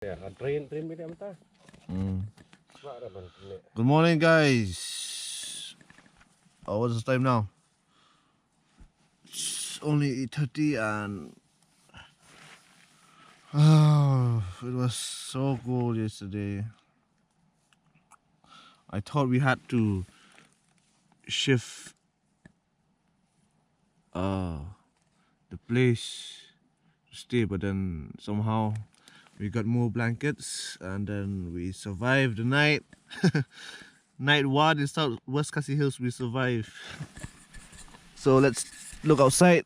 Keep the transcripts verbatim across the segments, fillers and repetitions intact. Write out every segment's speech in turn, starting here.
Ïa, ka drain, drain bini mynta. Hmm. Sebab ada ban kena. Good morning, guys. Oh, what's the time now? It's only eight thirty and, oh, it was so cold yesterday. I thought we had to shift uh, the place to stay, but then somehow we got more blankets and then we survived the night. Night one in South West Khasi Hills, we survived. So let's look outside.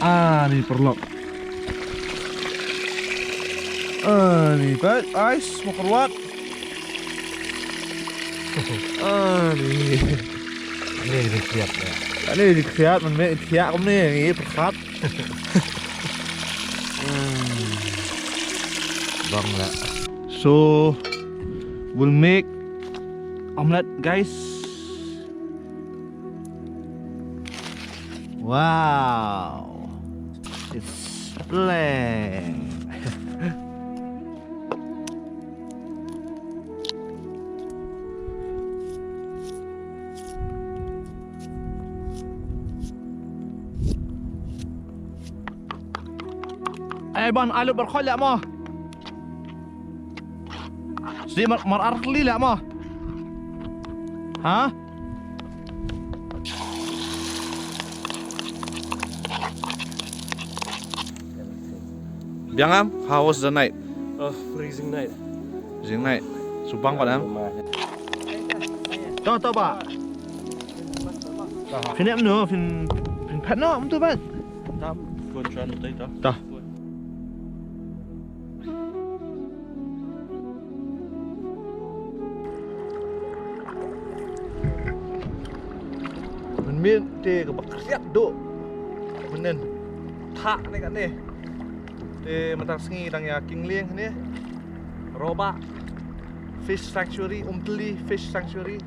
Ani paralok. Ani pat, ais, mo kyrwat. Ani. Ani dei khriat, ya. Ani dei khriat, man meh khriat kumne, ngi pyrkhat. Hmm. Bang lah. So, we'll make omelette, guys. Wow. It's blank. Ai ban, ai lut barkhoi leh mo. Sdi mar, mar ar kli leh mo. Ha? Biang am, how was the night? Oh, freezing night. Freezing night. Subang pat am? To, to ba. Phin em no, phin, phin phet no, mtu bat. Tam, kon chuan utai to. To. Mynmiet te kaba khriat duh. Mynnin. Thah ne kane. Te mynta ka sngi dang ïa kynlieng ne. Roba Fish Sanctuary, Umtali Fish Sanctuary.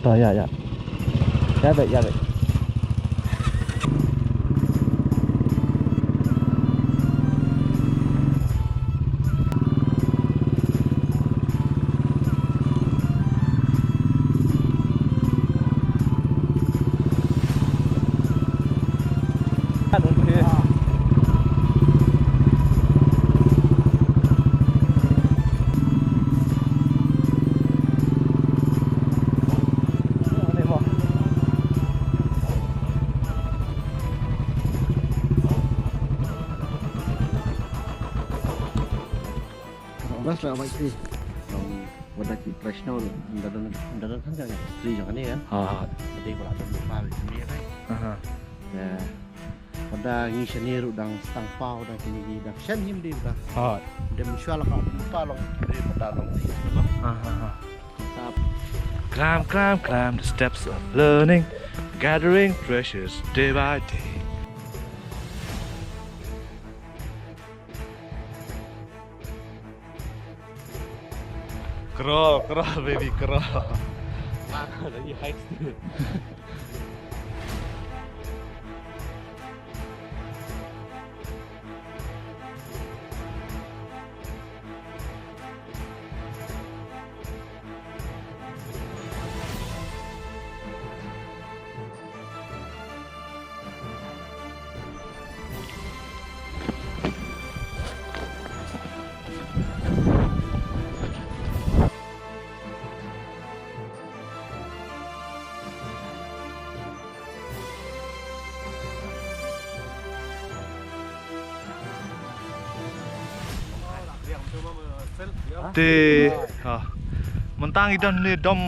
To, ïa, ïa. Ïa beit, ïa beit. Bas la bai ti. Wada ki professional, dadan, dadan kan kan istri jong kane kan. Ha, ha. Jadi ko la tu lupa ni kan. Aha. Ya. Wada ngi shane ruh dang stang paw dang kini dang shen him dei wada. Ha. Dem shwa la ka pa long dei wada long ni. Aha, ha. Tap. Climb, climb, climb the steps of learning, gathering treasures day by day. Crawl, crawl, baby, crawl. Wow, you hikes too. Te ha mynta ngi don ne dom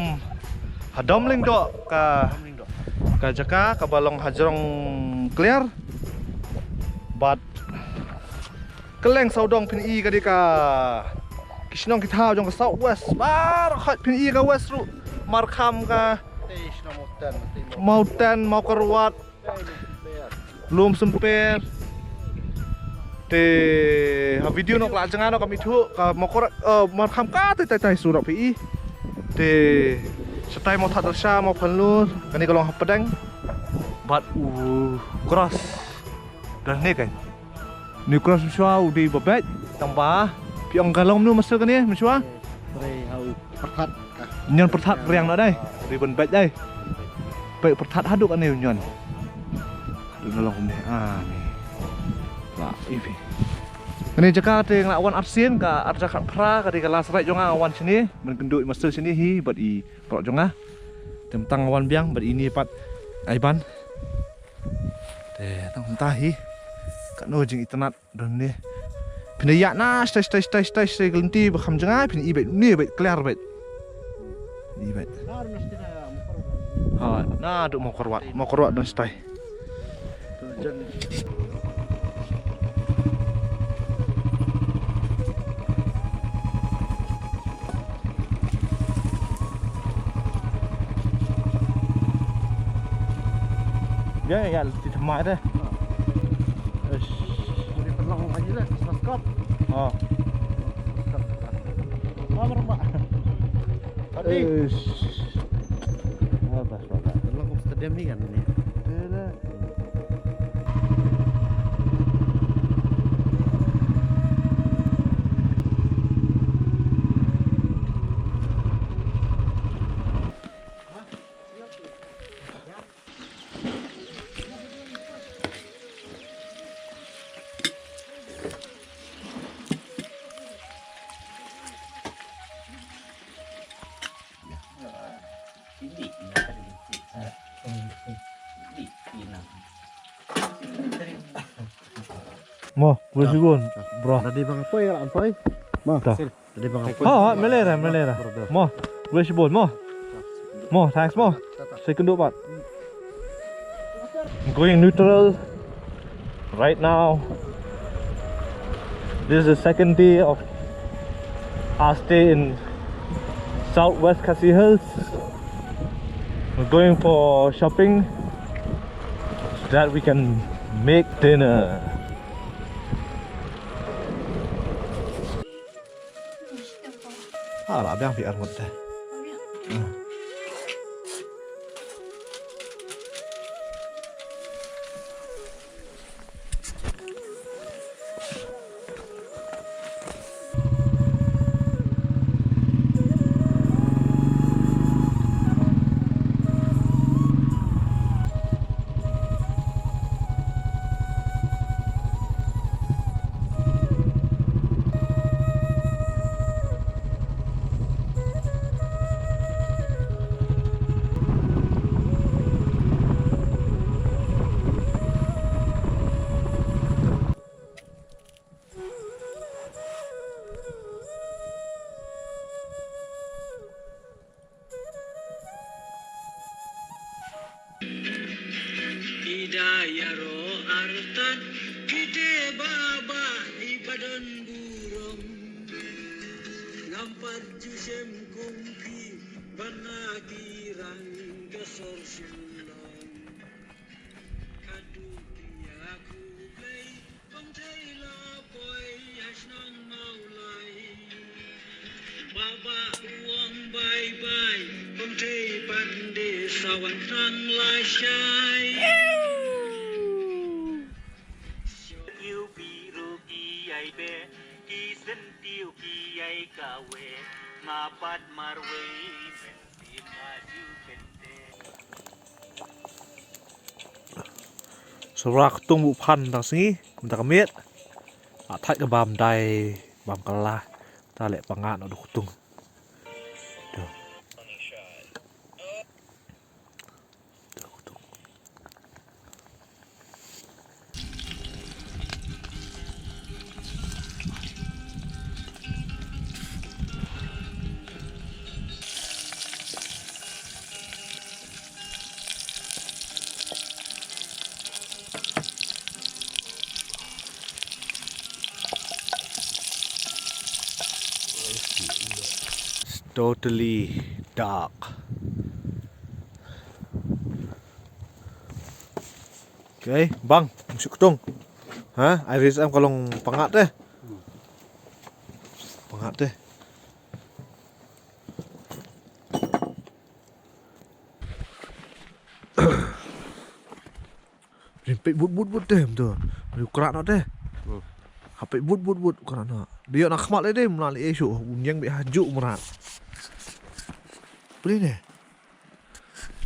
ha dom Lyngdoh ka ka jaka kaba long hajrong kliar. Bad kylleng sawdong phin i ka dei ka ki shnong ki thaw jong ka South West. Baroh khoit phin i ka West ruh. Markham ka Mountain, Mawkyrwat, Lumsymper. Te ha video noh ka la jngai noh ka Mawkyrwat, ka Mawkyrwat, eh, Markham ka tai tai tai surok phi i. Te shatai Mawthadraisha, Mawphanlur, kane ka long hapdeng. Bad u cross don ne kan. Ni cross mynshuwa u dei ba beit tang ba phi ong ka long mano mynshuwa kane mynshuwa. Trei ha u pyrthat. Nyon pyrthat riang noh dei. Dei ban beit dei. Beit pyrthat haduh kane u nyon. Haduh na long kumne. Ah ni. Ba ipi. Kane jaka te nga la wan arsien ka arja khat phra ka dei ka last ride jong nga wan shane. Ban kynduh i master shane hi bad i paralok jong nga. Te mynta nga wan biang bad ini pat ai ban. Te tang mynta hi. Katno jingitynnat don ne. Phin ïa na stai stai stai stai stai ka lynti ba kham jngai phin i beit ne beit kliar beit. I beit. Ha na duk Mawkyrwat, Mawkyrwat don stai. Ïa ïa ti thymmai de. Eish. Boleh pynlong lagi lah, subscribe. Oh. Subscribe. Lama rumah. Tadi. Eish. Apa, apa? Pynlong kum stadium ni kan ni. Iya lah. Mo, boleh sigun, bro. Tadi bang apa ya, Ampoi? Mo. Dah. Tadi bang apa? Ha, ha, melera, melera. Mo, boleh sigun, mo. Mo, thanks, mo. Second dua, Pak. Going neutral right now. This is the second day of our stay in Southwest Khasi Hills. We're going for shopping so that we can make dinner. Ah, la biang phi arngut te. Ida ïaroh artat kite baba i ba don burom. Ngam pat ju shem kum ki ba na ki rang ka sor shen long. Ka duk ïa ku Blei. Kong Thei la poi ha shnong Mawlai. Baba u ong bye bye. Kong Thei pat de sa wan tang lashai. Shu kiu biru ki ai be, ki sen tiu ki ai kawe. Ma pat marwei men. Sura ktung bu phan tang sngi, mynta ka miet. Athait ka bam dai, bam kala. Ta leh panga no du ktung. Tu. Totally dark. Okay, bang, musik ketung. Ha, Iris em kalong pangat deh. Pangat deh. Rim peit but but but deh em tu. Rim krak noh deh. Hmm. Ha peit but but but krak noh. Dia nak khmat le deh, mula le esok. Unyang be haju mrat. Beli ne.